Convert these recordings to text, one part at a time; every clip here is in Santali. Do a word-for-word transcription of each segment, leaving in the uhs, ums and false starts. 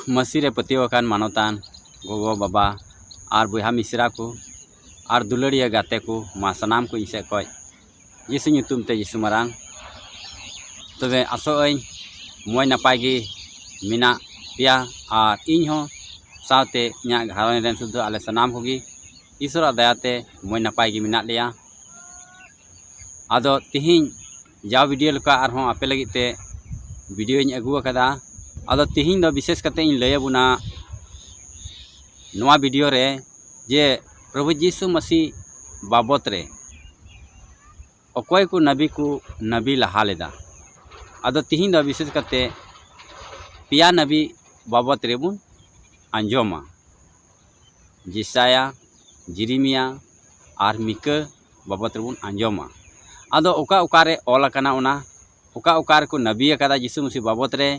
ᱢᱟᱹᱥᱤ ᱨᱮ ᱯᱟᱹᱛᱭᱟᱹᱣ ᱟᱠᱟᱱ ᱢᱟᱱᱚᱛᱟᱱ ᱜᱚᱜᱚ, ᱵᱟᱵᱟ ᱟᱨ ᱵᱚᱭᱦᱟ ᱢᱤᱥᱨᱟ ᱠᱚ ᱟᱨ ᱫᱩᱞᱟᱹᱲᱤᱭᱟᱹ ᱜᱟᱛᱮ ᱠᱚ, ᱢᱟ ᱥᱟᱱᱟᱢ ᱠᱚ ᱤᱧ ᱥᱮᱫ ᱠᱷᱚᱱ ᱡᱤᱥᱩ ᱧᱩᱛᱩᱢ ᱛᱮ ᱡᱤᱥᱩ ᱢᱟᱨᱟᱝ᱾ ᱛᱚᱵᱮ ᱟᱥᱚᱜ ᱟᱹᱧ ᱢᱚᱡᱽ ᱱᱟᱯᱟᱭ ᱜᱮ ᱢᱮᱱᱟᱜ ᱯᱮᱭᱟ ᱟᱨ ᱤᱧ ᱦᱚᱸ ᱥᱟᱶᱛᱮ ᱤᱧᱟᱹᱜ ᱜᱷᱟᱨᱚᱸᱡᱽ ᱨᱮᱱ ᱥᱩᱫᱷᱟᱹ ᱟᱞᱮ ᱥᱟᱱᱟᱢ ᱠᱚᱜᱮ ᱤᱥᱚᱨᱟᱜ ᱫᱟᱭᱟᱛᱮ ᱢᱚᱡᱽ ᱱᱟᱯᱟᱭ ᱜᱮ ᱢᱮᱱᱟᱜ ᱞᱮᱭᱟ᱾ ᱟᱫᱚ ᱛᱤᱦᱤᱧ ᱡᱟᱣ ᱵᱷᱤᱰᱤᱭᱳ ᱞᱮᱠᱟ ᱟᱨᱦᱚᱸ ᱟᱯᱮ ᱞᱟᱹᱜᱤᱫ ᱛᱮ ᱵᱷᱤᱰᱤᱭᱳᱧ ᱟᱹᱜᱩ ᱟᱠᱟᱫᱟ᱾ ᱟᱫᱚ ᱛᱤᱦᱤᱧ ᱫᱚ ᱵᱤᱥᱮᱥ ᱠᱟᱛᱮ ᱤᱧ ᱞᱟᱹᱭ ᱟᱵᱚᱱᱟ ᱱᱚᱣᱟ ᱵᱷᱤᱰᱤᱭᱳ ᱨᱮ ᱡᱮ ᱯᱨᱚᱵᱷᱩ ᱡᱤᱥᱩ ᱢᱟᱹᱥᱤ ᱵᱟᱵᱚᱛ ᱨᱮ ᱚᱠᱚᱭ ᱠᱚ ᱱᱟᱵᱤ ᱠᱚ ᱱᱟᱵᱤ ᱞᱟᱦᱟ ᱞᱮᱫᱟ᱾ ᱟᱫᱚ ᱛᱤᱦᱤᱧ ᱫᱚ ᱵᱤᱥᱮᱥ ᱠᱟᱛᱮ ᱯᱮᱭᱟ ᱱᱟᱵᱤ ᱵᱟᱵᱚᱛ ᱨᱮᱵᱚᱱ ᱟᱸᱡᱚᱢᱟ, ᱡᱮᱥᱟᱭᱟ, ᱡᱤᱨᱤᱢᱤᱭᱟ ᱟᱨ ᱢᱤᱠᱟᱹ ᱵᱟᱵᱚᱛ ᱨᱮᱵᱚᱱ ᱟᱸᱡᱚᱢᱟ᱾ ᱟᱫᱚ ᱚᱠᱟ ᱚᱠᱟᱨᱮ ᱚᱞ ᱟᱠᱟᱱᱟ, ᱚᱱᱟ ᱚᱠᱟ ᱚᱠᱟ ᱨᱮᱠᱚ ᱱᱟᱵᱤ ᱟᱠᱟᱫᱟ ᱡᱤᱥᱩ ᱢᱟᱹᱥᱤ ᱵᱟᱵᱚᱛ ᱨᱮ,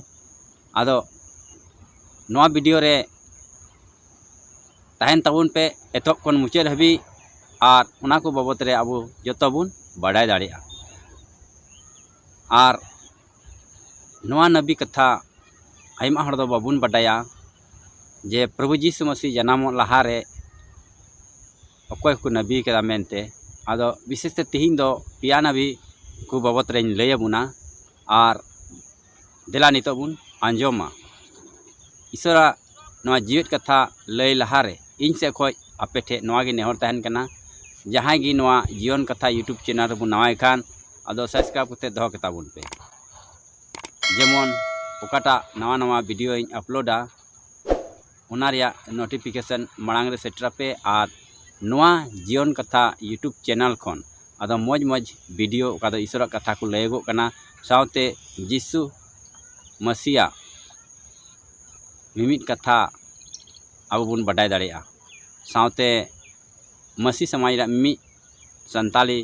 ᱟᱫᱚ ᱱᱚᱣᱟ ᱵᱷᱤᱰᱤᱭᱳ ᱨᱮ ᱛᱟᱦᱮᱱ ᱛᱟᱵᱚᱱ ᱯᱮ ᱮᱛᱚᱦᱚᱵ ᱠᱷᱚᱱ ᱢᱩᱪᱟᱹᱫ ᱦᱟᱹᱵᱤᱡ, ᱟᱨ ᱚᱱᱟ ᱠᱚ ᱵᱟᱵᱚᱛ ᱨᱮ ᱟᱵᱚ ᱡᱚᱛᱚ ᱵᱚᱱ ᱵᱟᱰᱟᱭ ᱫᱟᱲᱮᱭᱟᱜᱼᱟ᱾ ᱟᱨ ᱱᱚᱣᱟ ᱱᱟᱵᱤ ᱠᱟᱛᱷᱟ ᱟᱭᱢᱟ ᱦᱚᱲ ᱫᱚ ᱵᱟᱵᱚᱱ ᱵᱟᱰᱟᱭᱟ ᱡᱮ ᱯᱨᱚᱵᱷᱩ ᱡᱤᱥᱩ ᱢᱟᱹᱥᱤ ᱡᱟᱱᱟᱢᱚᱜ ᱞᱟᱦᱟᱨᱮ ᱚᱠᱚᱭ ᱠᱚ ᱱᱟᱵᱤ ᱠᱟᱫᱟ ᱢᱮᱱᱛᱮ᱾ ᱟᱫᱚ ᱵᱤᱥᱮᱥ ᱛᱮ ᱛᱤᱦᱤᱧ ᱫᱚ ᱯᱮᱭᱟ ᱱᱟᱵᱤ ᱠᱚ ᱵᱟᱵᱚᱛ ᱨᱮᱧ ᱞᱟᱹᱭ ᱟᱵᱚᱱᱟ᱾ ᱟᱨ ᱫᱮᱞᱟ ᱱᱤᱛᱚᱜ ᱵᱚᱱ ᱟᱸᱡᱚᱢᱟ ᱤᱥᱚᱨᱟᱜ ᱱᱚᱣᱟ ᱡᱤᱣᱮᱫ ᱠᱟᱛᱷᱟ ᱞᱟᱹᱭ ᱞᱟᱦᱟᱨᱮ ᱤᱧ ᱥᱮᱫ ᱠᱷᱚᱱ ᱟᱯᱮ ᱴᱷᱮᱱ ᱱᱚᱣᱟ ᱜᱮ ᱱᱮᱦᱚᱨ ᱛᱟᱦᱮᱱ ᱠᱟᱱᱟ, ᱡᱟᱦᱟᱸᱭ ᱜᱮ ᱱᱚᱣᱟ ᱡᱤᱭᱚᱱ ᱠᱟᱛᱷᱟ YouTube ᱪᱮᱱᱮᱞ ᱨᱮᱵᱚᱱ ᱱᱟᱣᱟᱭ ᱠᱷᱟᱱ, ᱟᱫᱚ ᱥᱟᱵᱥᱠᱨᱟᱭᱤᱵ ᱠᱟᱛᱮ ᱫᱚᱦᱚ ᱠᱟᱛᱟ ᱵᱚᱱ ᱯᱮ, ᱡᱮᱢᱚᱱ ᱚᱠᱟᱴᱟᱜ ᱱᱟᱣᱟ ᱱᱟᱣᱟ ᱵᱷᱤᱰᱤᱭᱳᱧ ᱟᱯᱞᱳᱰᱟ, ᱚᱱᱟ ᱨᱮᱭᱟᱜ ᱱᱳᱴᱤᱯᱷᱤᱠᱮᱥᱚᱱ ᱢᱟᱲᱟᱝ ᱨᱮ ᱥᱮᱴᱮᱨ ᱟᱯᱮ᱾ ᱟᱨ ᱱᱚᱣᱟ ᱡᱤᱭᱚᱱ ᱠᱟᱛᱷᱟ YouTube ᱪᱮᱱᱮᱞ ᱠᱷᱚᱱ ᱟᱫᱚ ᱢᱚᱡᱽ ᱢᱚᱡᱽ ᱵᱷᱤᱰᱤᱭᱳ, ᱚᱠᱟ ᱫᱚ ᱤᱥᱚᱨᱟᱜ ᱠᱟᱛᱷᱟ ᱠᱚ ᱞᱟᱹᱭᱟᱹᱜᱚᱜ ᱠᱟᱱᱟ, ᱥᱟᱶᱛᱮ ᱡᱤᱥᱩ ᱢᱟᱹᱥᱤᱭᱟᱜ ᱢᱤᱢᱤᱫ ᱠᱟᱛᱷᱟ ᱟᱵᱚ ᱵᱚᱱ ᱵᱟᱰᱟᱭ ᱫᱟᱲᱮᱭᱟᱜᱼᱟ᱾ ᱥᱟᱶᱛᱮ ᱢᱟᱹᱥᱤ ᱥᱚᱢᱟᱡᱽ ᱨᱮᱭᱟᱜ ᱢᱤᱢᱤᱫ ᱥᱟᱱᱛᱟᱞᱤ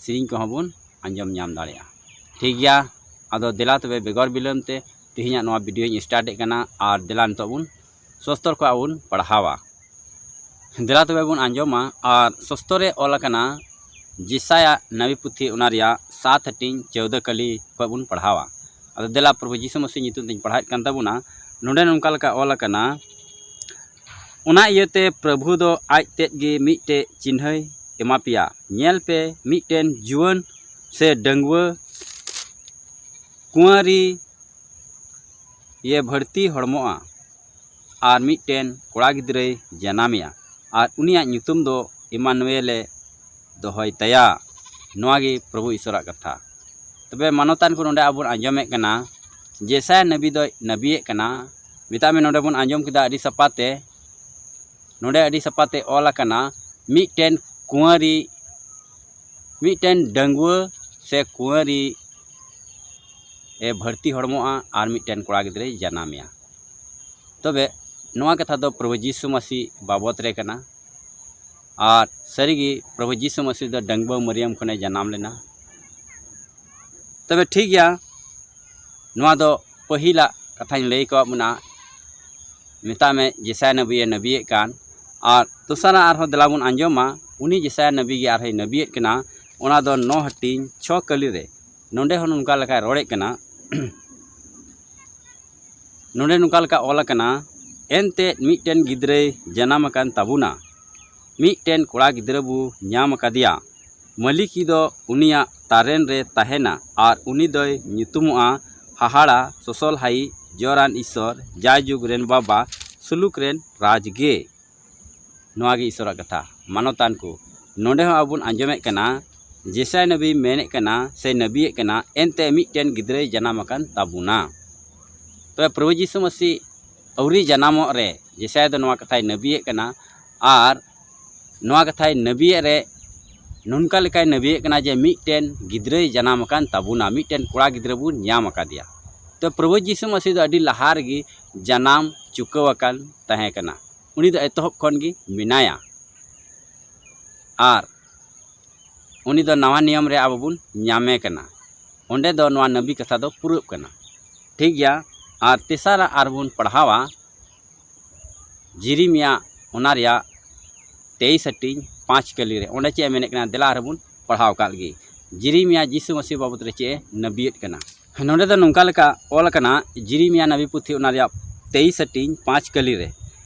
ᱥᱮᱨᱮᱧ ᱠᱚᱦᱚᱸ ᱵᱚᱱ ᱟᱸᱡᱚᱢ ᱧᱟᱢ ᱫᱟᱲᱮᱭᱟᱜᱼᱟ᱾ ᱴᱷᱤᱠ ᱜᱮᱭᱟ, ᱟᱫᱚ ᱫᱮᱞᱟ ᱛᱚᱵᱮ ᱵᱮᱜᱚᱨ ᱵᱤᱞᱚᱢ ᱛᱮ ᱛᱮᱦᱮᱧᱟᱜ ᱱᱚᱣᱟ ᱵᱷᱤᱰᱤᱭᱳᱧ ᱥᱴᱟᱨᱴ ᱮᱫ ᱠᱟᱱᱟ᱾ ᱟᱨ ᱫᱮᱞᱟ ᱱᱤᱛᱚᱜ ᱵᱚᱱ ᱥᱚᱥᱛᱚᱨ ᱠᱚ ᱵᱚᱱ ᱯᱟᱲᱦᱟᱣᱟ᱾ ᱫᱮᱞᱟ ᱛᱚᱵᱮ ᱵᱚᱱ ᱟᱸᱡᱚᱢᱟ᱾ ᱟᱨ ᱥᱚᱥᱛᱚᱨ ᱨᱮ ᱚᱞ ᱟᱠᱟᱱᱟ ᱡᱮᱥᱟᱭᱟ ᱱᱟᱵᱤ ᱯᱩᱛᱷᱤ, ᱚᱱᱟ ᱨᱮᱭᱟᱜ ᱥᱟᱛ ᱦᱟᱹᱴᱤᱧ ᱪᱳᱣᱫᱟᱹ ᱠᱟᱹᱞᱤ ᱠᱷᱚᱱ ᱵᱚᱱ ᱯᱟᱲᱦᱟᱣᱟ᱾ ᱟᱫᱚ ᱫᱮᱞᱟ ᱯᱨᱚᱵᱷᱩ ᱡᱤᱥᱩ ᱢᱟᱹᱥᱤ ᱧᱩᱛᱩᱢ ᱛᱮᱧ ᱯᱟᱲᱦᱟᱣᱮᱫ ᱠᱟᱱ ᱛᱟᱵᱚᱱᱟ᱾ ᱱᱚᱰᱮ ᱱᱚᱝᱠᱟ ᱞᱮᱠᱟ ᱚᱞ ᱟᱠᱟᱱᱟ, ᱚᱱᱟ ᱤᱭᱟᱹᱛᱮ ᱯᱨᱚᱵᱷᱩ ᱫᱚ ᱟᱡ ᱛᱮᱫ ᱜᱮ ᱢᱤᱫᱴᱮᱡ ᱪᱤᱱᱦᱟᱹᱭ ᱮᱢᱟ ᱯᱮᱭᱟ᱾ ᱧᱮᱞ ᱯᱮ, ᱢᱤᱫᱴᱮᱱ ᱡᱩᱣᱟᱹᱱ ᱥᱮ ᱰᱟᱺᱜᱩᱣᱟᱹ ᱠᱩᱸᱣᱟᱨᱤ ᱭᱮ ᱵᱷᱟᱹᱲᱛᱤ ᱦᱚᱲᱢᱚᱜᱼᱟ ᱟᱨ ᱢᱤᱫᱴᱮᱱ ᱠᱚᱲᱟ ᱜᱤᱫᱽᱨᱟᱹᱭ ᱡᱟᱱᱟᱢᱮᱭᱟ ᱟᱨ ᱩᱱᱤᱭᱟᱜ ᱧᱩᱛᱩᱢ ᱫᱚ ᱤᱢᱟᱱᱩᱭᱮᱞᱮ ᱫᱚᱦᱚᱭ ᱛᱟᱭᱟ᱾ ᱱᱚᱣᱟ ᱜᱮ ᱯᱨᱚᱵᱷᱩ ᱤᱥᱚᱨᱟᱜ ᱠᱟᱛᱷᱟ᱾ ᱛᱚᱵᱮ ᱢᱟᱱᱚᱛᱟᱱ ᱠᱚ, ᱱᱚᱰᱮ ᱟᱵᱚ ᱵᱚᱱ ᱟᱸᱡᱚᱢᱮᱫ ᱠᱟᱱᱟ, ᱡᱮᱥᱟᱭᱟ ᱱᱟᱵᱤ ᱫᱚᱭ ᱱᱟᱵᱤᱭᱮᱫ ᱠᱟᱱᱟ᱾ ᱢᱮᱛᱟᱜ ᱢᱮ, ᱱᱚᱰᱮ ᱵᱚᱱ ᱟᱸᱡᱚᱢ ᱠᱮᱫᱟ ᱟᱹᱰᱤ ᱥᱟᱯᱷᱟ ᱛᱮ, ᱱᱚᱰᱮ ᱟᱹᱰᱤ ᱥᱟᱯᱷᱟ ᱛᱮ ᱚᱞ ᱟᱠᱟᱱᱟ, ᱢᱤᱫᱴᱮᱱ ᱠᱩᱸᱣᱟᱨᱤ, ᱢᱤᱫᱴᱮᱱ ᱰᱟᱺᱜᱩᱣᱟᱹ ᱥᱮ ᱠᱩᱸᱣᱟᱨᱤ ᱮ ᱵᱷᱟᱹᱲᱛᱤ ᱦᱚᱲᱢᱚᱜᱼᱟ ᱟᱨ ᱢᱤᱫᱴᱮᱱ ᱠᱚᱲᱟ ᱜᱤᱫᱽᱨᱟᱹᱭ ᱡᱟᱱᱟᱢᱮᱭᱟ᱾ ᱛᱚᱵᱮ ᱱᱚᱣᱟ ᱠᱟᱛᱷᱟ ᱫᱚ ᱯᱨᱚᱵᱷᱩ ᱡᱤᱥᱩ ᱢᱟᱹᱥᱤ ᱵᱟᱵᱚᱛ ᱨᱮ ᱠᱟᱱᱟ᱾ ᱟᱨ ᱥᱟᱹᱨᱤᱜᱮ ᱯᱨᱚᱵᱷᱩ ᱡᱤᱥᱩ ᱢᱟᱹᱥᱤ ᱫᱚ ᱰᱟᱺᱜᱩᱣᱟᱹ ᱢᱟᱹᱨᱤᱭᱟᱢ ᱠᱷᱚᱱᱮ ᱡᱟᱱᱟᱢ ᱞᱮᱱᱟ᱾ ᱛᱚᱵᱮ ᱴᱷᱤᱠ ᱜᱮᱭᱟ, ᱱᱚᱣᱟ ᱫᱚ ᱯᱟᱹᱦᱤᱞᱟᱜ ᱠᱟᱛᱷᱟᱧ ᱞᱟᱹᱭ ᱟᱠᱟᱫ ᱵᱚᱱᱟ᱾ ᱢᱮᱛᱟᱜ ᱢᱮ, ᱡᱮᱥᱟᱭᱟ ᱱᱟᱵᱤᱭᱮ ᱱᱟᱵᱤᱭᱮᱫ ᱠᱟᱱ, ᱟᱨ ᱫᱚᱥᱟᱨᱟᱜ ᱟᱨᱦᱚᱸ ᱫᱮᱞᱟ ᱵᱚᱱ ᱟᱸᱡᱚᱢᱟ, ᱩᱱᱤ ᱡᱮᱥᱟᱭᱟ ᱱᱟᱵᱤ ᱜᱮ ᱟᱨᱦᱚᱸᱭ ᱱᱟᱵᱤᱭᱮᱫ ᱠᱟᱱᱟ᱾ ᱚᱱᱟ ᱫᱚ ᱱᱚ ᱦᱟᱹᱴᱤᱧ ᱪᱷᱚ ᱠᱟᱹᱞᱤ ᱨᱮ᱾ ᱱᱚᱰᱮ ᱦᱚᱸ ᱱᱚᱝᱠᱟ ᱞᱮᱠᱟᱭ ᱨᱚᱲᱮᱫ ᱠᱟᱱᱟ᱾ ᱱᱚᱰᱮ ᱱᱚᱝᱠᱟ ᱞᱮᱠᱟ ᱚᱞ ᱟᱠᱟᱱᱟ, ᱮᱱᱛᱮᱫ ᱢᱤᱫᱴᱮᱱ ᱜᱤᱫᱽᱨᱟᱹᱭ ᱡᱟᱱᱟᱢ ᱟᱠᱟᱱ ᱛᱟᱵᱚᱱᱟ, ᱢᱤᱫᱴᱮᱱ ᱠᱚᱲᱟ ᱜᱤᱫᱽᱨᱟᱹ ᱵᱚ ᱧᱟᱢ ᱟᱠᱟᱫᱮᱭᱟ᱾ ᱢᱟᱹᱞᱤᱠᱤ ᱫᱚ ᱩᱱᱤᱭᱟᱜ ᱛᱟᱨᱮᱱ ᱨᱮ ᱛᱟᱦᱮᱱᱟ ᱟᱨ ᱩᱱᱤ ᱫᱚᱭ ᱧᱩᱛᱩᱢᱚᱜᱼᱟ ᱦᱟᱦᱟᱲᱟ, ᱥᱚᱥᱚᱞᱦᱟᱭᱤ, ᱡᱚᱨᱟᱱ ᱤᱥᱚᱨ, ᱡᱟᱭᱡᱩᱜᱽ ᱨᱮᱱ ᱵᱟᱵᱟ, ᱥᱩᱞᱩᱠ ᱨᱮᱱ ᱨᱟᱡᱽ ᱜᱮ᱾ ᱱᱚᱣᱟ ᱜᱮ ᱤᱥᱚᱨᱟᱜ ᱠᱟᱛᱷᱟ᱾ ᱢᱟᱱᱚᱛᱟᱱ ᱠᱚ, ᱱᱚᱰᱮ ᱦᱚᱸ ᱟᱵᱚ ᱵᱚᱱ ᱟᱸᱡᱚᱢᱮᱫ ᱠᱟᱱᱟ, ᱡᱮᱥᱟᱭ ᱱᱟᱵᱤ ᱢᱮᱱᱮᱫ ᱠᱟᱱᱟ ᱥᱮ ᱱᱟᱵᱤᱭᱮᱫ ᱠᱟᱱᱟ, ᱮᱱᱛᱮ ᱢᱤᱫᱴᱮᱱ ᱜᱤᱫᱽᱨᱟᱹᱭ ᱡᱟᱱᱟᱢ ᱟᱠᱟᱱ ᱛᱟᱵᱚᱱᱟ᱾ ᱛᱚᱵᱮ ᱯᱨᱚᱵᱷᱩ ᱡᱤᱥᱩ ᱢᱟᱹᱥᱤ ᱟᱹᱣᱨᱤ ᱡᱟᱱᱟᱢᱚᱜ ᱨᱮ ᱡᱮᱥᱟᱭᱟ ᱫᱚ ᱱᱚᱣᱟ ᱠᱟᱛᱷᱟᱭ ᱱᱟᱵᱤᱭᱮᱫ ᱠᱟᱱᱟ, ᱟᱨ ᱱᱚᱣᱟ ᱠᱟᱛᱷᱟᱭ ᱱᱟᱵᱤᱭᱮᱫ ᱨᱮ ᱱᱚᱝᱠᱟ ᱞᱮᱠᱟᱭ ᱱᱟᱵᱤᱭᱮᱫ ᱠᱟᱱᱟ ᱡᱮ ᱢᱤᱫᱴᱮᱱ ᱜᱤᱫᱽᱨᱟᱹᱭ ᱡᱟᱱᱟᱢ ᱟᱠᱟᱱ ᱛᱟᱵᱚᱱᱟ, ᱢᱤᱫᱴᱮᱱ ᱠᱚᱲᱟ ᱜᱤᱫᱽᱨᱟᱹ ᱵᱚᱱ ᱧᱟᱢ ᱟᱠᱟᱫᱮᱭᱟ᱾ ᱛᱚ ᱯᱨᱚᱵᱷᱩ ᱡᱤᱥᱩ ᱢᱟᱹᱥᱤ ᱫᱚ ᱟᱹᱰᱤ ᱞᱟᱦᱟ ᱨᱮᱜᱮ ᱡᱟᱱᱟᱢ ᱪᱩᱠᱟᱹᱣ ᱟᱠᱟᱱ ᱛᱟᱦᱮᱸ ᱠᱟᱱᱟ᱾ ᱩᱱᱤ ᱫᱚ ᱮᱛᱚᱦᱚᱵ ᱠᱷᱚᱱ ᱜᱮ ᱢᱮᱱᱟᱭᱟ᱾ ᱟᱨ ᱩᱱᱤ ᱫᱚ ᱱᱟᱣᱟ ᱱᱤᱭᱚᱢ ᱨᱮ ᱟᱵᱚ ᱵᱚᱱ ᱧᱟᱢᱮ ᱠᱟᱱᱟ᱾ ᱚᱸᱰᱮ ᱫᱚ ᱱᱚᱣᱟ ᱱᱟᱵᱤ ᱠᱟᱛᱷᱟ ᱫᱚ ᱯᱩᱨᱟᱹᱜ ᱠᱟᱱᱟ᱾ ᱴᱷᱤᱠ ᱜᱮᱭᱟ, ᱟᱨ ᱛᱮᱥᱟᱨᱟᱜ ᱟᱨᱵᱚᱱ ᱯᱟᱲᱦᱟᱣᱟ ᱡᱤᱨᱤᱢᱤᱭᱟ, ᱚᱱᱟ ᱨᱮᱭᱟᱜ ᱛᱮᱭᱤᱥ ᱦᱟᱹᱴᱤᱧ ᱯᱟᱸᱪ ᱠᱟᱹᱞᱤ ᱨᱮ᱾ ᱚᱸᱰᱮ ᱪᱮᱫ ᱮ ᱢᱮᱱᱮᱫ ᱠᱟᱱᱟ, ᱫᱮᱞᱟ ᱟᱨᱵᱚᱱ ᱯᱟᱲᱦᱟᱣ ᱠᱟᱜ ᱞᱮᱜᱮ᱾ ᱡᱤᱨᱤᱢᱤᱭᱟ ᱡᱤᱥᱩ ᱢᱟᱹᱥᱤ ᱵᱟᱵᱚᱫ ᱨᱮ ᱪᱮᱫ ᱮ ᱱᱟᱵᱤᱭᱮᱫ ᱠᱟᱱᱟ᱾ ᱱᱚᱰᱮ ᱫᱚ ᱱᱚᱝᱠᱟ ᱞᱮᱠᱟ ᱚᱞ ᱟᱠᱟᱱᱟ, ᱡᱤᱨᱤᱢᱤᱭᱟ ᱱᱟᱵᱤ ᱯᱩᱛᱷᱤ, ᱚᱱᱟ ᱨᱮᱭᱟᱜ ᱛᱮᱭᱤᱥ ᱦᱟᱹᱴᱤᱧ ᱯᱟᱸᱪ ᱠᱟᱹᱞᱤ ᱨᱮ,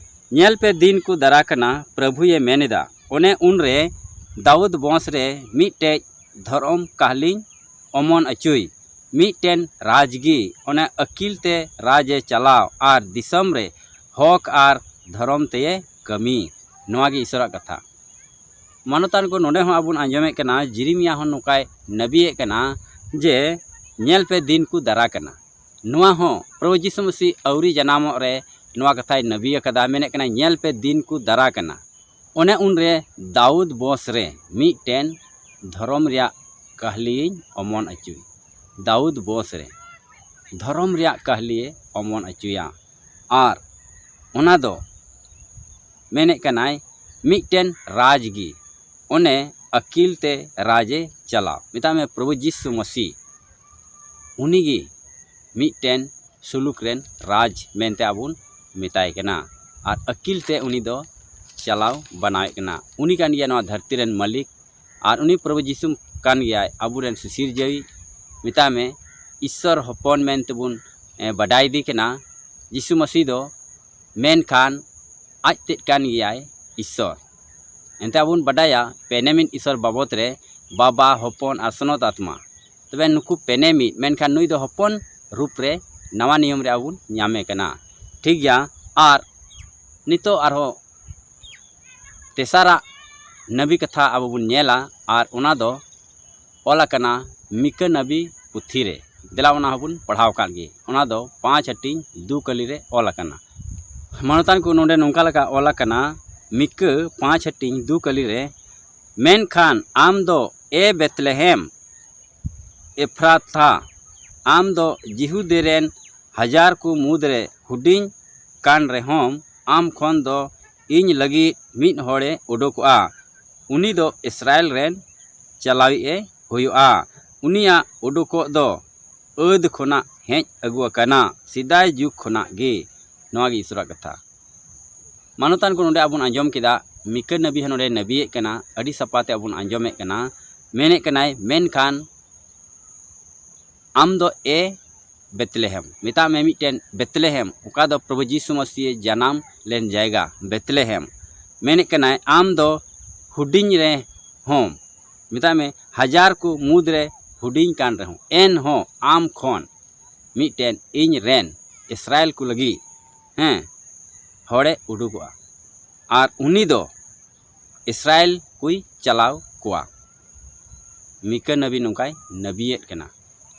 "ᱧᱮᱞ ᱯᱮ, ᱫᱤᱱ ᱠᱚ ᱫᱟᱨᱟ ᱠᱟᱱᱟ," ᱯᱨᱚᱵᱷᱩᱭᱮ ᱢᱮᱱ ᱮᱫᱟ᱾ ᱚᱱᱮ ᱩᱱᱨᱮ ᱫᱟᱣᱩᱫ ᱵᱚᱸᱥ ᱨᱮ ᱢᱤᱫᱴᱮᱡ ᱫᱷᱚᱨᱚᱢ ᱠᱟᱦᱞᱤᱧ ᱚᱢᱚᱱ ᱚᱪᱚᱭ, ᱢᱤᱫᱴᱮᱱ ᱨᱟᱡᱽ ᱜᱮ, ᱚᱱᱮ ᱟᱹᱠᱤᱞ ᱛᱮ ᱨᱟᱡᱽ ᱮ ᱪᱟᱞᱟᱣ ᱟᱨ ᱫᱤᱥᱚᱢ ᱨᱮ ᱦᱚᱠ ᱟᱨ ᱫᱷᱚᱨᱚᱢ ᱛᱮᱭᱮ ᱠᱟᱹᱢᱤ᱾ ᱱᱚᱣᱟ ᱜᱮ ᱤᱥᱚᱨᱟᱜ ᱠᱟᱛᱷᱟ᱾ ᱢᱟᱱᱚᱛᱟᱱ ᱠᱚ, ᱱᱚᱰᱮ ᱦᱚᱸ ᱟᱵᱚᱱ ᱟᱸᱡᱚᱢᱮᱫ ᱠᱟᱱᱟ, ᱡᱤᱨᱤᱢᱤᱭᱟ ᱦᱚᱸ ᱱᱚᱝᱠᱟᱭ ᱱᱟᱵᱤᱭᱮᱫ ᱠᱟᱱᱟ ᱡᱮ, "ᱧᱮᱞ ᱯᱮ, ᱫᱤᱱ ᱠᱚ ᱫᱟᱨᱟ ᱠᱟᱱᱟ᱾" ᱱᱚᱣᱟ ᱦᱚᱸ ᱯᱨᱚᱵᱷᱩ ᱡᱤᱥᱩ ᱢᱟᱹᱥᱤ ᱟᱹᱣᱨᱤ ᱡᱟᱱᱟᱢᱚᱜ ᱨᱮ ᱱᱚᱣᱟ ᱠᱟᱛᱷᱟᱭ ᱱᱟᱵᱤ ᱟᱠᱟᱫᱟ, ᱢᱮᱱᱮᱫ ᱠᱟᱱᱟ, "ᱧᱮᱞ ᱯᱮ, ᱫᱤᱱ ᱠᱚ ᱫᱟᱨᱟ ᱠᱟᱱᱟ, ᱚᱱᱮ ᱩᱱᱨᱮ ᱫᱟᱣᱩᱫ ᱵᱚᱸᱥ ᱨᱮ ᱢᱤᱫᱴᱮᱱ ᱫᱷᱚᱨᱚᱢ ᱨᱮᱭᱟᱜ ᱠᱟᱦᱞᱤᱧ ᱚᱢᱚᱱ ᱚᱪᱚᱭ, ᱫᱟᱣᱩᱫ ᱵᱚᱸᱥ ᱨᱮ ᱫᱷᱚᱨᱚᱢ ᱨᱮᱭᱟᱜ ᱠᱟᱦᱞᱤᱭᱮ ᱚᱢᱚᱱ ᱚᱪᱚᱭᱟ, ᱟᱨ ᱚᱱᱟ ᱫᱚ ᱢᱮᱱᱮᱫ ᱠᱟᱱᱟᱭ ᱢᱤᱫᱴᱮᱱ ᱨᱟᱡᱽ ᱜᱮ, ᱚᱱᱮ ᱟᱹᱠᱤᱞ ᱛᱮ ᱨᱟᱡᱽ ᱮ ᱪᱟᱞᱟᱣ᱾" ᱢᱮᱛᱟᱜ ᱢᱮ ᱯᱨᱚᱵᱷᱩ ᱡᱤᱥᱩ ᱢᱟᱹᱥᱤ, ᱩᱱᱤᱜᱮ ᱢᱤᱫᱴᱮᱱ ᱥᱩᱞᱩᱠ ᱨᱮᱱ ᱨᱟᱡᱽ ᱢᱮᱱᱛᱮ ᱟᱵᱚᱱ ᱢᱮᱛᱟᱭ ᱠᱟᱱᱟ, ᱟᱨ ᱟᱹᱠᱤᱞ ᱛᱮ ᱩᱱᱤ ᱫᱚ ᱪᱟᱞᱟᱣ ᱵᱟᱱᱟᱣᱮᱫ ᱠᱟᱱᱟ᱾ ᱩᱱᱤ ᱠᱟᱱ ᱜᱮᱭᱟ ᱱᱚᱣᱟ ᱫᱷᱟᱹᱨᱛᱤ ᱨᱮᱱ ᱢᱟᱹᱞᱤᱠ, ᱟᱨ ᱩᱱᱤ ᱯᱨᱚᱵᱷᱩ ᱡᱤᱥᱩ ᱠᱟᱱ ᱜᱮᱭᱟᱭ ᱟᱵᱚᱨᱮᱱ ᱥᱤᱥᱤᱨᱡᱟᱹᱣᱤᱡ᱾ ᱢᱮᱛᱟᱭ ᱢᱮ, ᱤᱥᱥᱚᱨ ᱦᱚᱯᱚᱱ ᱢᱮᱱᱛᱮᱵᱚᱱ, ᱮ, ᱵᱟᱰᱟᱭᱮᱫᱮ ᱠᱟᱱᱟ ᱡᱤᱥᱩ ᱢᱟᱹᱥᱤ ᱫᱚ, ᱢᱮᱱᱠᱷᱟᱱ ᱟᱡ ᱛᱮᱫ ᱠᱟᱱ ᱜᱮᱭᱟᱭ ᱤᱥᱥᱚᱨ᱾ ᱮᱱᱛᱮ ᱟᱵᱚ ᱵᱚᱱ ᱵᱟᱰᱟᱭᱟ ᱯᱮᱱᱮᱢᱤᱫ ᱤᱥᱥᱚᱨ ᱵᱟᱵᱚᱫ ᱨᱮ, ᱵᱟᱵᱟ, ᱦᱚᱯᱚᱱ ᱟᱨ ᱥᱚᱱᱚᱛ ᱟᱛᱢᱟ᱾ ᱛᱚᱵᱮ ᱱᱩᱠᱩ ᱯᱮᱱᱮᱢᱤᱫ, ᱢᱮᱱᱠᱷᱟᱱ ᱱᱩᱭ ᱫᱚ ᱦᱚᱯᱚᱱ ᱨᱩᱯ ᱨᱮ ᱱᱟᱣᱟ ᱱᱤᱭᱚᱢ ᱨᱮ ᱟᱵᱚ ᱵᱚᱱ ᱧᱟᱢᱮ ᱠᱟᱱᱟ᱾ ᱴᱷᱤᱠ ᱜᱮᱭᱟ, ᱟᱨ ᱱᱤᱛᱚᱜ ᱟᱨᱦᱚᱸ ᱛᱮᱥᱟᱨᱟᱜ ᱱᱟᱵᱤ ᱠᱟᱛᱷᱟ ᱟᱵᱚ ᱵᱚᱱ ᱧᱮᱞᱟ, ᱟᱨ ᱚᱱᱟ ᱫᱚ ᱚᱞ ᱟᱠᱟᱱᱟ ᱢᱤᱠᱟᱹ ᱱᱟᱵᱤ ᱯᱩᱛᱷᱤ ᱨᱮ᱾ ᱫᱮᱞᱟ, ᱚᱱᱟ ᱦᱚᱸᱵᱚᱱ ᱯᱟᱲᱦᱟᱣ ᱟᱠᱟᱫ ᱜᱮ᱾ ᱚᱱᱟ ᱫᱚ ᱯᱟᱸᱪ ᱦᱟᱹᱴᱤᱧ ᱫᱩ ᱠᱟᱹᱞᱤ ᱨᱮ ᱚᱞ ᱟᱠᱟᱱᱟ᱾ ᱢᱟᱱᱚᱛᱟᱱ ᱠᱚ, ᱱᱚᱰᱮ ᱱᱚᱝᱠᱟ ᱞᱮᱠᱟ ᱚᱞ ᱟᱠᱟᱱᱟ, ᱢᱤᱠᱟᱹ ᱯᱟᱸᱪ ᱦᱟᱹᱴᱤᱧ ᱫᱩ ᱠᱟᱹᱞᱤ ᱨᱮ, "ᱢᱮᱱᱠᱷᱟᱱ ᱟᱢ ᱫᱚ, ᱮ ᱵᱮᱛᱞᱮᱦᱮᱢ ᱮᱯᱷᱨᱟᱛᱷᱟ, ᱟᱢ ᱫᱚ ᱡᱤᱦᱩᱫᱤ ᱨᱮᱱ ᱦᱟᱡᱟᱨ ᱠᱚ ᱢᱩᱫᱽᱨᱮ ᱦᱩᱰᱤᱧ ᱠᱟᱱ ᱨᱮᱦᱚᱸᱢ, ᱟᱢ ᱠᱷᱚᱱ ᱫᱚ ᱤᱧ ᱞᱟᱹᱜᱤᱫ ᱢᱤᱫ ᱦᱚᱲᱮ ᱩᱰᱩᱠᱚᱜᱼᱟ, ᱩᱱᱤ ᱫᱚ ᱤᱥᱨᱟᱭᱮᱞ ᱨᱮᱱ ᱪᱟᱞᱟᱣᱤᱡ ᱮ ᱦᱩᱭᱩᱜᱼᱟ᱾ ᱩᱱᱤᱭᱟᱜ ᱩᱰᱩᱠᱚᱜ ᱫᱚ ᱟᱹᱫ ᱠᱷᱚᱱᱟᱜ ᱦᱮᱡ ᱟᱹᱜᱩ ᱟᱠᱟᱱᱟ, ᱥᱮᱫᱟᱭ ᱡᱩᱜᱽ ᱠᱷᱚᱱᱟᱜ ᱜᱮ᱾" ᱱᱚᱣᱟ ᱜᱮ ᱤᱥᱚᱨᱟᱜ ᱠᱟᱛᱷᱟ᱾ ᱢᱟᱱᱚᱛᱟᱱ ᱠᱚ, ᱱᱚᱰᱮ ᱟᱵᱚᱱ ᱟᱸᱡᱚᱢ ᱠᱮᱫᱟ, ᱢᱤᱠᱟᱹ ᱱᱟᱵᱤ ᱦᱚᱸ ᱱᱚᱰᱮ ᱱᱟᱵᱤᱭᱮᱫ ᱠᱟᱱᱟ, ᱟᱹᱰᱤ ᱥᱟᱯᱷᱟ ᱛᱮ ᱟᱵᱚᱱ ᱟᱸᱡᱚᱢᱮᱫ ᱠᱟᱱᱟ᱾ ᱢᱮᱱᱮᱫ ᱠᱟᱱᱟᱭ, ᱢᱮᱱᱠᱷᱟᱱ ᱟᱢ ᱫᱚ, ᱮ ᱵᱮᱛᱞᱮᱦᱮᱢ᱾ ᱢᱮᱛᱟᱜ ᱢᱮ ᱢᱤᱫᱴᱮᱱ ᱵᱮᱛᱞᱮᱦᱮᱢ, ᱚᱠᱟ ᱫᱚ ᱯᱨᱚᱵᱷᱩ ᱡᱤᱥᱩ ᱢᱟᱹᱥᱤᱭᱮ ᱡᱟᱱᱟᱢ ᱞᱮᱱ ᱡᱟᱭᱜᱟ, ᱵᱮᱛᱞᱮᱦᱮᱢ᱾ ᱢᱮᱱᱮᱫ ᱠᱟᱱᱟᱭ, ᱟᱢ ᱫᱚ ᱦᱩᱰᱤᱧ ᱨᱮ ᱦᱚᱸᱢ, ᱢᱮᱛᱟᱜ ᱢᱮ, ᱦᱟᱡᱟᱨ ᱠᱚ ᱢᱩᱫᱽᱨᱮ ᱦᱩᱰᱤᱧ ᱠᱟᱱ ᱨᱮᱦᱚᱸ, ᱮᱱᱦᱚᱸ ᱟᱢ ᱠᱷᱚᱱ ᱢᱤᱫᱴᱮᱱ ᱤᱧ ᱨᱮᱱ ᱤᱥᱨᱟᱭᱮᱞ ᱠᱚ ᱞᱟᱹᱜᱤᱫ, ᱦᱮᱸ, ᱦᱚᱲᱮ ᱩᱰᱩᱠᱚᱜᱼᱟ᱾ ᱟᱨ ᱩᱱᱤ ᱫᱚ ᱤᱥᱨᱟᱭᱮᱞ ᱠᱚᱭ ᱪᱟᱞᱟᱣ ᱠᱚᱣᱟ᱾ ᱢᱤᱠᱟᱹ ᱱᱟᱵᱤ ᱱᱚᱝᱠᱟᱭ ᱱᱟᱵᱤᱭᱮᱫ ᱠᱟᱱᱟ᱾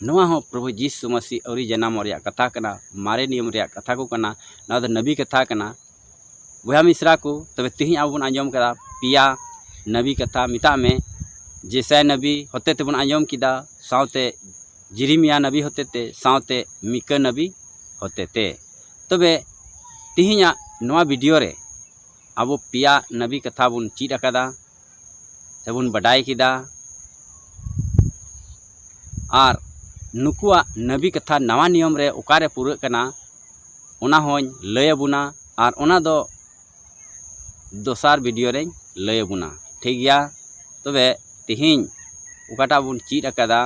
ᱱᱚᱣᱟ ᱦᱚᱸ ᱯᱨᱚᱵᱷᱩ ᱡᱤᱥᱩ ᱢᱟᱹᱥᱤ ᱟᱹᱣᱨᱤ ᱡᱟᱱᱟᱢᱚᱜ ᱨᱮᱭᱟᱜ ᱠᱟᱛᱷᱟ ᱠᱟᱱᱟ, ᱢᱟᱨᱮ ᱱᱤᱭᱚᱢ ᱨᱮᱭᱟᱜ ᱠᱟᱛᱷᱟ ᱠᱚ ᱠᱟᱱᱟ᱾ ᱱᱚᱣᱟ ᱫᱚ ᱱᱟᱵᱤ ᱠᱟᱛᱷᱟ ᱠᱟᱱᱟ᱾ ᱵᱚᱭᱦᱟ ᱢᱤᱥᱨᱟ ᱠᱚ, ᱛᱚᱵᱮ ᱛᱮᱦᱮᱧ ᱟᱵᱚ ᱵᱚᱱ ᱟᱸᱡᱚᱢ ᱠᱮᱫᱟ ᱯᱮᱭᱟ ᱱᱟᱵᱤ ᱠᱟᱛᱷᱟ᱾ ᱢᱮᱛᱟᱜ ᱢᱮ, ᱡᱮᱥᱟᱭᱟ ᱱᱟᱵᱤ ᱦᱚᱛᱮ ᱛᱮᱵᱚᱱ ᱟᱸᱡᱚᱢ ᱠᱮᱫᱟ, ᱥᱟᱶᱛᱮ ᱡᱤᱨᱤᱢᱤᱭᱟ ᱱᱟᱵᱤ ᱦᱚᱛᱮ ᱛᱮ, ᱥᱟᱶᱛᱮ ᱢᱤᱠᱟᱹ ᱱᱟᱵᱤ ᱦᱚᱛᱮ ᱛᱮ᱾ ᱛᱚᱵᱮ ᱛᱮᱦᱮᱧᱟᱜ ᱱᱚᱣᱟ ᱵᱷᱤᱰᱤᱭᱳ ᱨᱮ ᱟᱵᱚ ᱯᱮᱭᱟ ᱱᱟᱵᱤ ᱠᱟᱛᱷᱟ ᱵᱚᱱ ᱪᱮᱫ ᱟᱠᱟᱫᱟ ᱥᱮᱵᱚᱱ ᱵᱟᱰᱟᱭ ᱠᱮᱫᱟ᱾ ᱟᱨ ᱱᱩᱠᱩᱣᱟᱜ ᱱᱟᱵᱤ ᱠᱟᱛᱷᱟ ᱱᱟᱣᱟ ᱱᱤᱭᱚᱢ ᱨᱮ ᱚᱠᱟᱨᱮ ᱯᱩᱨᱟᱹᱜ ᱠᱟᱱᱟ, ᱚᱱᱟ ᱦᱚᱸᱧ ᱞᱟᱹᱭ ᱟᱵᱚᱱᱟ᱾ ᱟᱨ ᱚᱱᱟ ᱫᱚ ᱫᱚᱥᱟᱨ ᱵᱷᱤᱰᱤᱭᱳ ᱨᱮᱧ ᱞᱟᱹᱭ ᱟᱵᱚᱱᱟ, ᱴᱷᱤᱠ ᱜᱮᱭᱟ? ᱛᱚᱵᱮ ᱛᱮᱦᱮᱧ ᱚᱠᱟᱴᱟᱜ ᱵᱚᱱ ᱪᱮᱫ ᱟᱠᱟᱫᱟ,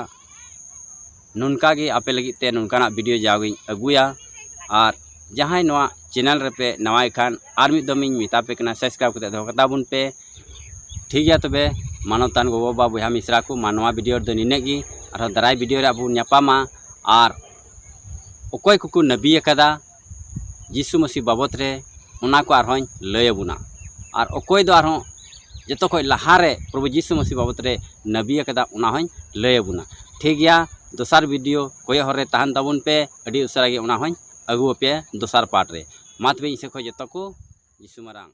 ᱱᱚᱝᱠᱟ ᱜᱮ ᱟᱯᱮ ᱞᱟᱹᱜᱤᱫ ᱛᱮ ᱱᱚᱝᱠᱟᱱᱟᱜ ᱵᱷᱤᱰᱤᱭᱳ ᱡᱟᱣᱜᱮᱧ ᱟᱹᱜᱩᱭᱟ᱾ ᱟᱨ ᱡᱟᱦᱟᱸᱭ ᱱᱚᱣᱟ ᱪᱮᱱᱮᱞ ᱨᱮᱯᱮ ᱱᱟᱣᱟᱭ ᱠᱷᱟᱱ, ᱟᱨ ᱢᱤᱫ ᱫᱚᱢ ᱤᱧ ᱢᱮᱛᱟ ᱯᱮ ᱠᱟᱱᱟ, ᱥᱟᱵᱥᱠᱨᱟᱭᱤᱵ ᱠᱟᱛᱮ ᱫᱚᱦᱚ ᱠᱟᱛᱟ ᱵᱚᱱ ᱯᱮ᱾ ᱴᱷᱤᱠ ᱜᱮᱭᱟ, ᱛᱚᱵᱮ ᱢᱟᱱᱚᱛᱟᱱ ᱜᱚᱜᱚ ᱵᱟᱵᱟ, ᱵᱚᱭᱦᱟ ᱢᱤᱥᱨᱟ ᱠᱚ, ᱢᱟ ᱱᱚᱣᱟ ᱵᱷᱤᱰᱤᱭᱳ ᱨᱮᱫᱚ ᱱᱤᱱᱟᱹᱜ ᱜᱮ᱾ ᱟᱨᱦᱚᱸ ᱫᱟᱨᱟᱭ ᱵᱷᱤᱰᱤᱭᱳ ᱨᱮ ᱟᱵᱚ ᱵᱚᱱ ᱧᱟᱯᱟᱢᱟ᱾ ᱟᱨ ᱚᱠᱚᱭ ᱠᱚᱠᱚ ᱱᱟᱵᱤ ᱟᱠᱟᱫᱟ ᱡᱤᱥᱩ ᱢᱟᱹᱥᱤ ᱵᱟᱵᱚᱛ ᱨᱮ, ᱚᱱᱟ ᱠᱚ ᱟᱨᱦᱚᱸᱧ ᱞᱟᱹᱭ ᱟᱵᱚᱱᱟ᱾ ᱟᱨ ᱚᱠᱚᱭ ᱫᱚ ᱟᱨᱦᱚᱸ ᱡᱚᱛᱚ ᱠᱷᱚᱱ ᱞᱟᱦᱟ ᱨᱮ ᱯᱨᱚᱵᱷᱩ ᱡᱤᱥᱩ ᱢᱟᱹᱥᱤ ᱵᱟᱵᱚᱛ ᱨᱮ ᱱᱟᱵᱤ ᱟᱠᱟᱫᱟ, ᱚᱱᱟ ᱦᱚᱸᱧ ᱞᱟᱹᱭ ᱟᱵᱚᱱᱟ᱾ ᱴᱷᱤᱠ ᱜᱮᱭᱟ, ᱫᱚᱥᱟᱨ ᱵᱷᱤᱰᱤᱭᱳ ᱠᱚᱭᱚᱜ ᱦᱚᱨ ᱨᱮ ᱛᱟᱦᱮᱱ ᱛᱟᱵᱚᱱ ᱯᱮ, ᱟᱹᱰᱤ ᱩᱥᱟᱹᱨᱟ ᱜᱮ ᱚᱱᱟ ᱦᱚᱸᱧ ᱟᱹᱜᱩ ᱟᱯᱮᱭᱟ ᱫᱚᱥᱟᱨ ᱯᱟᱨᱴ ᱨᱮ᱾ ᱢᱟ ᱛᱚᱵᱮ ᱤᱧ ᱥᱮᱫ ᱠᱷᱚᱱ ᱡᱚᱛᱚ ᱠᱚ ᱡᱤᱥᱩ ᱢᱟᱨᱟᱝ᱾